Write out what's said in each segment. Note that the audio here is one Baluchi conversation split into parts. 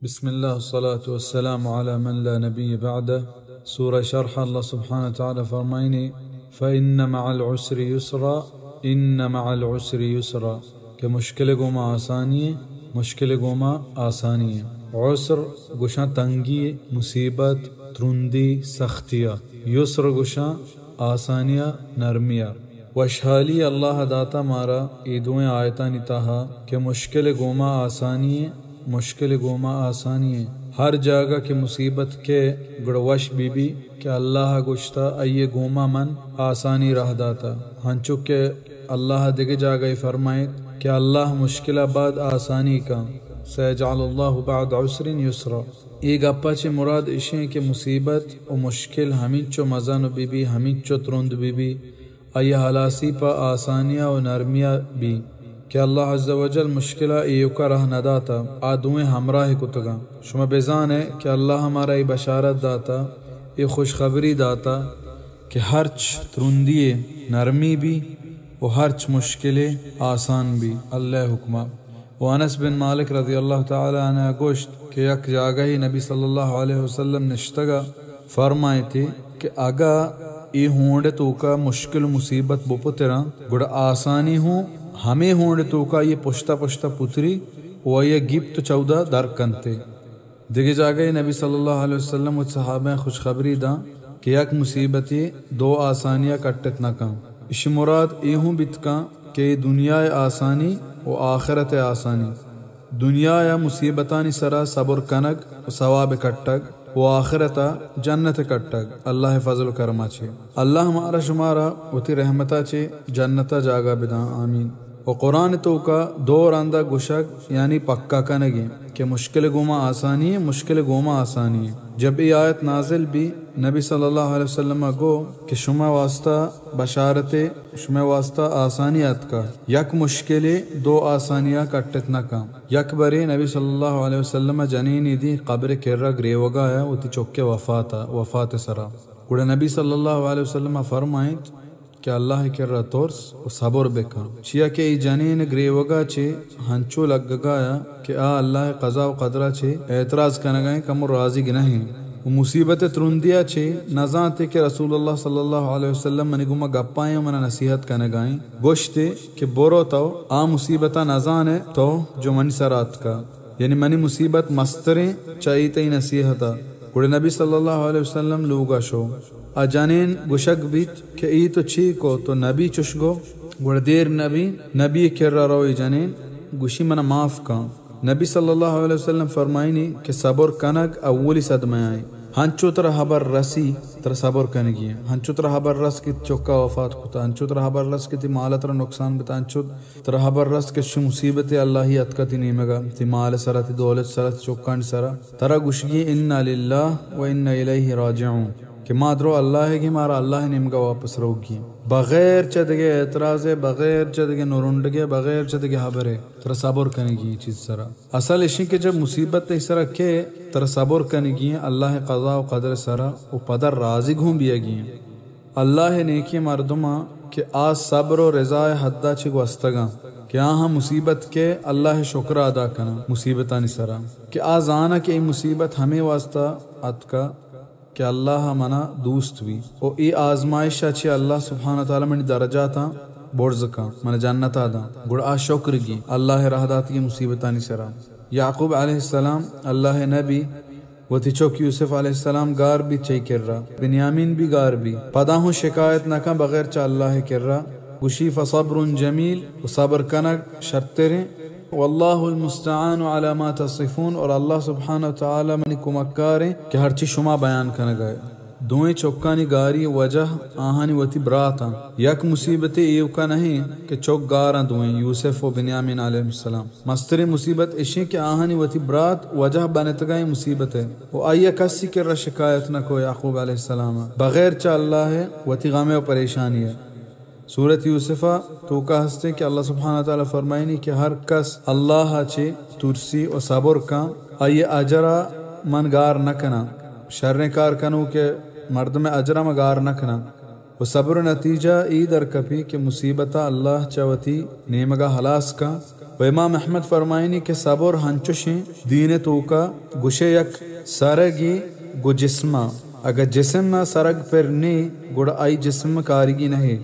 بسم اللہ، والصلاة والسلام علی من لا نبی بعدہ۔ سورہ شرح، اللہ سبحانہ وتعالی فرمائنی، فإن مع العسر يسرا، إن مع العسر يسرا، کہ مشکل گوما آسانی ہے، مشکل گوما آسانی ہے۔ عسر گوشاں تنگی، مصیبت، ترندی، سختیا۔ یسر گوشاں آسانیا، نرمیا۔ وشحالی اللہ داتا مارا اے دوئیں آیتانی تہا کہ مشکل گوما آسانی ہے، مشکل گوما آسانی ہے۔ ہر جاگہ کہ مصیبت کے گڑ وش بی بی کہ اللہ گوشتا، ایے گوما من آسانی راہ داتا۔ ہنچو کہ اللہ دگہ جاگہ فرمائیت کہ اللہ مشکل بعد آسانی کا، سیجعل اللہ بعد عسر یسرا۔ اے گپا چہ مراد اشیں کہ مصیبت و مشکل ہمینچو مزن بی بی، ہمینچو ترند بی بی، آئی ہلاسی پہ آسانیا و نرمیا بی کہ اللہ عز و جل مشکلا ایوکا راہ نداتا، آ دوئیں ہمراہ کتگاں۔ شما بزانے کہ اللہ مارا ای بشارت داتا، ای خوشخبری داتا کہ ہرچ ترندی نرمی بی و ہرچ مشکل آسان بی، اللہ حکمہ۔ و انس بن مالک رضی اللہ تعالی عنہ گوشت کہ یک جاگہی نبی صلی اللہ علیہ وسلم نشتگا فرمائیتی کہ اگا ای ہونڈ توکا مشکل مصیبت بپتراں، گڑا آسانی ہوں ہمیں ہونڈ توکا یہ پشتا پشتا پتری و یہ گیپت چودا در کنتے۔ دگہ جاگہے نبی صلی اللہ علیہ وسلم و صحابہ خوشخبری داں کہ یک مصیبتی دو آسانیا کٹت نہ کن۔ اشی مراد اے ہوں بیت کن کہ اے دنیا آسانی و آخرت آسانی۔ دنیا مصیبتانی سرا صبر کنگ و ثواب کٹگ و آخرتا جنت کٹگ اللہ فضل و کرما چے۔ اللہ مارا شمارا وتی رحمتا چے جنتا جاگہ بداں، آمین۔ و قرآن توکا دو رندا گوشگ یعنی پکا کنگیں کہ مشکل گوما آسانی ہے، مشکل گوما آسانی ہے۔ جب اے آیت نازل بی، نبی صلی اللہ علیہ وسلم گو کہ شما واسطہ بشارت، شما واسطہ آسانی اتکا، یک مشکل دو آسانیا کٹت نہ کن۔ یک برے نبی صلی اللہ علیہ وسلم جنینی دی قبر کرا گریوگا یا وتی چکے وفات، وفات سرا۔ گڑا نبی صلی اللہ علیہ وسلم فرمائیت، کہ اللہ کرا ترس و صبر بکن، چیا کہ ای جنین گریوگا چے ہنچو لگگایا کہ آ اللہ قضا و قدرا چے اعتراض کنگائیں، کمو راضیگ نہ ہیں و مصیبت ترندیا چے نزانتے کہ رسول اللہ صلی اللہ علیہ وسلم منی گوما گپائیں و منا نصیحت کنگائیں۔ گوشتے کہ برو تو آ مصیبتا نزانے تو جو منی سر آتکا۔ یعنی منی مصیبت مستریں چہ ای تئی نصیحتا۔ گڑا نبی صلی اللہ علیہ وسلم لوگا شو۔ آ جنین گوشگ بیت کہ ای تو چی کو، تو نبی چش گو؟ گڑا دیر نبی، نبی کرا رو ای جنین گوشی منا معاف کن۔ نبی صلی اللہ علیہ وسلم فرمائنی کہ صبر کنگ اولی صدمہ آئیں۔ ہنچو ترا حبر رسی، ترا صبر کنگی ہیں۔ ہنچو ترا حبر رس کہ چکا وفات کتا، ہنچو ترا حبر رس کہ تی مالا ترا نقصان بتا، ہنچو ترا حبر رست کہ چو مصیبتے اللہی اتکا تی نیمگا، تی مال سرا، تی دولت سرا، تی چکانی سرا، ترا گوشگی انا للہ و انا الیہ راجعون، کہ ما درو اللہ گی، مارا اللہ نیمگا واپس روگی۔ بغیر چہ دگہ اعتراضے، بغیر چہ دگہ نرنڈگے، بغیر چہ دگہ حبرے، ترا صبر کنگی اے چیز سرا۔ اصل اشی کہ جب مصیبت تئی سرا کے، ترا صبر کنگی ایں اللہ قضا و قدر سرا و پدا راضی گوں بیگی ایں۔ اللہ نیکی مردماں کہ آ صبر و رضا حدا چہ گوستگاں کہ آہاں مصیبت کے اللہ شکر ادا کناں مصیبتانی سرا، کہ آ زاناں کہ اے مصیبت ہمے واسطہ اتکا کہ اللہ منا دوست بی و اے آزمائشا چہ اللہ سبحانہ و تعالی منی درجاتاں برز کن، من جنتا داں، گڑا آ شکر گی اللہ راہ داتگی مصیبتانی سرا۔ یعقوب علیہ السلام اللہ نبی وتی چک یوسف علیہ السلام گار بیت چہ ای کرا، بنیامین بی گار بی، پدا ہوں شکایت نہ کن بغیر چہ اللہ کرا، گوشی فصبر جمیل، و صبر کنگ شرتریں، واللہ المستعان علی ما تصفون، اور اللہ سبحانہ و تعالی منی کمکاریں کہ ہرچی شما بیان کنگائے۔ دوئیں چکانی گاری وجہ آہانی وتی براتاں۔ یک مصیبتے ایوکا نہیں کہ چک گاراں دوئیں یوسف و بنیامین علیہ السلام۔ مستریں مصیبت اشیں کہ آہانی وتی برات وجہ بنتگائیں مصیبت ہے و آئی کسی کرا شکایت نہ کو یعقوب علیہ السلام بغیر چہ اللہ ہے وتی غم و پریشانی ہے۔ سورت یوسف توکا ہستے کہ اللہ سبحانہ و تعالی فرمائنی کہ ہر کس اللہ چے ترسی و صبر کن، آئی اجرا من گار نہ کناں۔ شریں کار کنو کہ مردم اجرا من گار نہ کناں۔ و صبر نتیجہ ای در کپی کہ مصیبتا اللہ چہ وتی نیمگا ہلاس کن و امام احمد فرمائنی کہ صبر ہنچوشیں دین توکا گوشے یک سرگی گو جسما، اگہ جسم نا سرگ پر نے، گڑا آئی جسم کارگی نہیں۔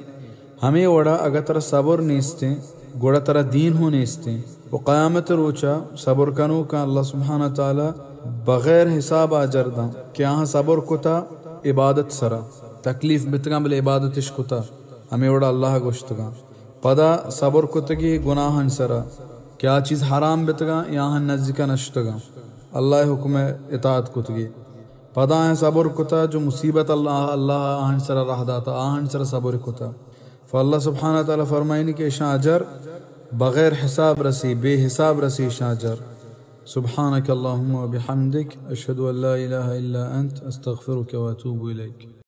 ہمے وڑا اگہ ترا صبر نیستیں، گڑا ترا دین ہوں نیستیں۔ و قیامت روچا صبر کنوکاں اللہ سبحانہ تعالی بغیر حساب اجر داں کہ آہاں صبر کتا عبادت سرا، تکلیف بتگاں بلے عبادتش کتا، ہمے وڑا اللہ گوشتگاں۔ پدا صبر کتگی گناہن سرا کہ آ چیز حرام بتگاں یا آہن نزیکا نشتگاں، اللہ حکم اطاعت کتگی۔ پدا آہن صبر کتا جو مصیبت اللہ، اللہ آہن سرا راہ داتا، آہن سرا صبر کتا۔ فاللہ سبحانہ تعالی فرمائنی کہ اشاں اجر بغیر حساب رسی، بے حساب رسی اشاں اجر۔ سبحانك اللهم وبحمدك، أشهد أن لا إله إلا أنت، أستغفرك وأتوب إليك۔